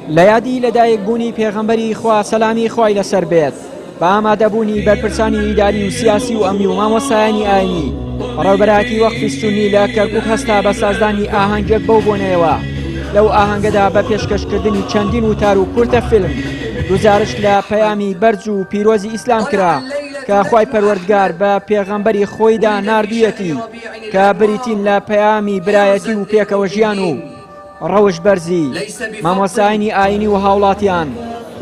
لە یادی لەدایکبوونی پێغەمبەری خوا سەلامی خوای لەسەر بێت بە ئامادەبوونی بەرپرسانی ئیداری و سیاسی و ئەمنی و مامۆستایانی ئاینی بەڕێوەبەرایەتی وەقفی سونی لە کەرکوک هەستا بە سازدانی ئاهەنگێک بەو بۆنەیەوە لەو ئاهەنگەدا بە پێشکەشکردنی چەندین وتار و کورتە فیلم گوزارشت لە پەیامی بەرز و پیرۆزی ئیسلام کرا کە خوای پەروەردگار بە پێغەمبەری خۆیدا ناردوویەتی کە بریتین لە پەیامی برایەتی و پێکەوە ژیان و ڕەوشت بەرزی، مامۆستایانی ئایینی و هاوڵاتیان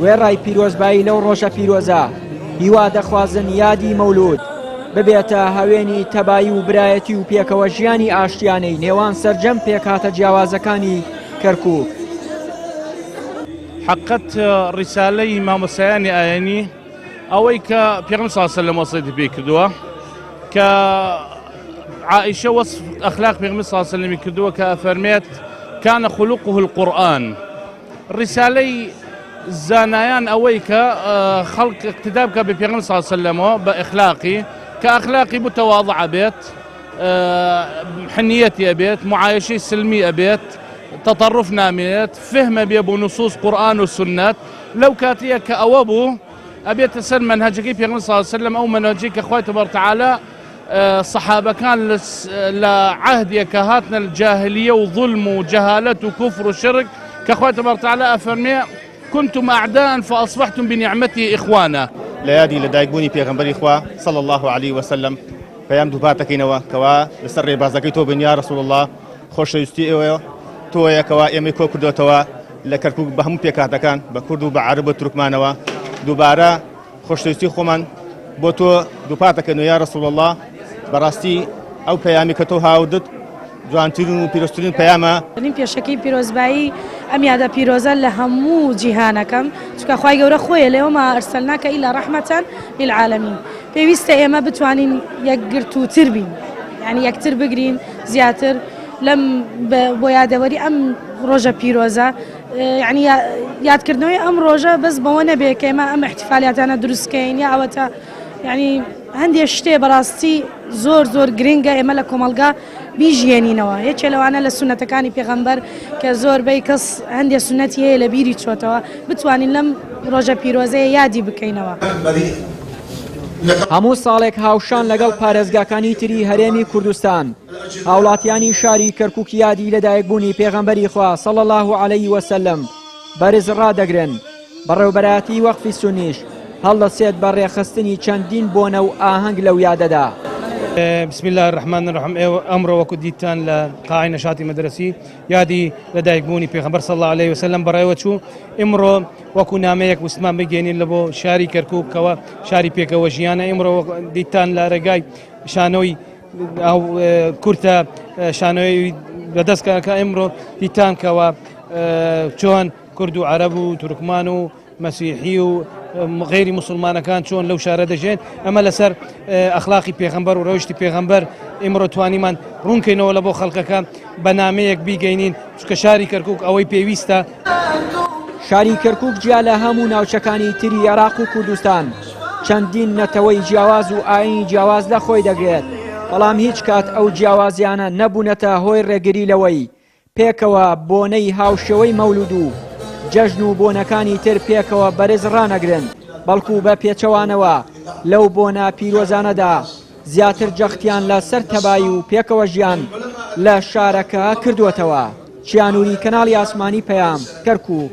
وێڕای پیرۆزبایی لەو ڕۆژە پیرۆزە، هیوا دەخوازن یادی مەولوود ببێتە هەوێنی تەبایی و برایەتی و پێکەوە ژیانی ئاشتیانەی نێوان سەرجەم پێکهاتە جیاوازەکانی کەرکووک. حەقت ڕیسالەی مامۆستایانی ئایینی ئەوەی کە پێغەمبەر صلی الله علیه و سلم وەسیەتی پێی کردووە کە عائشە وەصف ئەخلاق پێغەمبەر صلی الله علیه و سلم کردووە کە ئەفەرمێت کان خلقه القرآن ڕیسالەی زانایان ئەوەی کە خەڵک اقتدا بکە بە پێغەمبەر صلی الله علیه و سلمەوە بە ئەخلاقی کە ئەخلاقی متواضع بێت حنیەتی ئەبێت معایشەی سلمی ئەبێت تەطرف نامێت فهمە بێ بۆ نصوص قورآن و سنت لەو کاتەیە کە ئەوە بوو ئەبێتە سەر مەنهەجەکەی پێغەمبەر صلی الله علیه وسلم ئەو مەنهەجەی کە خوای تبارک وتعالی سەحابەکان لە عهدێک کە هاتنە جاهلیە و ظلم و جەهالەت و کوفر و شرک کە خوای تبارک وتعالی ئەفەرمێ كنتم أعداء فأصبحتم بنعمته إخوانا. لە یادی لەدایکبوونی پێغەمبەری خوا صلی الله علیه وسلم پەیام دووپات دەکەینەوە کەوا لەسەر ڕێبازەکەی تۆ بین یا رسول الله خۆشەویستی ئێوە تۆیە کەوا ئێمەی کۆ کردۆتەوە لە کەرکوک بە هەموو پێکهاتەکان بە کورد و بە عەرەب و تورکمانەوە دووبارە خۆشەویستی خۆمان بۆ تۆ دووپات دەکەینەوە یا رسول اللە بەڕاستی ئەو پەیامی کە تۆ هاوردت جوانترین و پیرۆزترین پەیامە. من پێشەکی پیرۆزبایی ئەم یادە پیرۆزە لە هەموو جیهانەکەم چونکە خوای گەورە خۆیە لێ وما ارسلناک الا رحمة للعالمین پێویستە ئێمە بتوانین یەکگرتووتر بین یعنی یەکتر بگرین زیاتر لەم بۆ یادەوەری ئەم ڕۆژە پیرۆزە یعنی یادکردنەوەی ئەم ڕۆژە بەس بەوە نەبێ کە ئێمە ئەم احتفالیاتانە دروستکەین یا ئەوەتە یعنی هەندێک شتێ بەڕاستی زۆر زۆر گرنگە ئێمە لە کۆمەڵگا بیژیێنینەوە یەکێ لەوانە لە سونەتەکانی پێغەمبەر کە زۆربەی کەس هەندێ سونەتی هەیە لە بیری چۆتەوە بتوانین لەم ڕۆژە پیرۆزەیە یادی بکەینەوە. هەموو ساڵێک هاوشان لەگەڵ پارێزگاکانی تری هەرێمی کوردستان هاوڵاتیانی شاری کەرکوک یادی لەدایکبوونی پێغەمبەری خوا صلی اللە علیه وسلم بەرز ڕادەگرن بەڕێوبەرایەتی وەقفی سونیش هەڵدەسێت بە ڕێکخستنی چەندین بۆنە و ئاهەنگ لەو یادەدا. بسم اللە الرحمن الرحیم ئێوە ئەمڕۆ وەکو دیتتان لە قاعی نەشاتی مەدرەسی یادی لەدایکبوونی پێغەمبەر صلی اللە علیه وسلم بەڕێوە چوو ئیمڕۆ وەکو نامەیەک وستمان بگەێنین لە بۆ شاری کەرکوک کەوە شاری پێکەوە ژیانە ئیمڕۆ دیتتان لە ڕێگای شانۆی کورتە شانۆی بەدەست کە ئیمڕۆ دیتان کەوە چۆن کورد و عەرەب و تورکمان و مەسیحی و غەیری موسڵمانەکان چۆن لەو شارە دەژێن ئەمە لەسەر ئەخلاقی پێغەمبەر و ڕەوشتی پێغەمبەر ئیمڕۆ توانیمان ڕوونکەینەوە لە بۆ خەڵکەکە بە نامەیەک بیگەینین چونکە شاری کەرکک ئەوەی پێویستە. شاری کەرکوک جیا لە هەموو ناوچەکانی تری عێراق و کوردستان چەندین نەتەوەی جیاواز و ئاینی جیاواز لە خۆی دەگرێت، بەڵام هیچ کات ئەو جیاوازیانە نەبوونەتە هۆی ڕێگری لەوەی پێکەوە بۆنەی هاوشێوەی مەولود و جەژن و بۆنەکانی تر پێکەوە بەرز ڕانەگرن، بەڵکو بە پێچەوانەوە لەو بۆنە پیرۆزانەدا زیاتر جەختیان لە سەر تەبایی و پێکەوە ژیان لە شارەکە کردووەتەوە. چیانوری کەناڵی ئاسمانی پەیام، کەرکوک.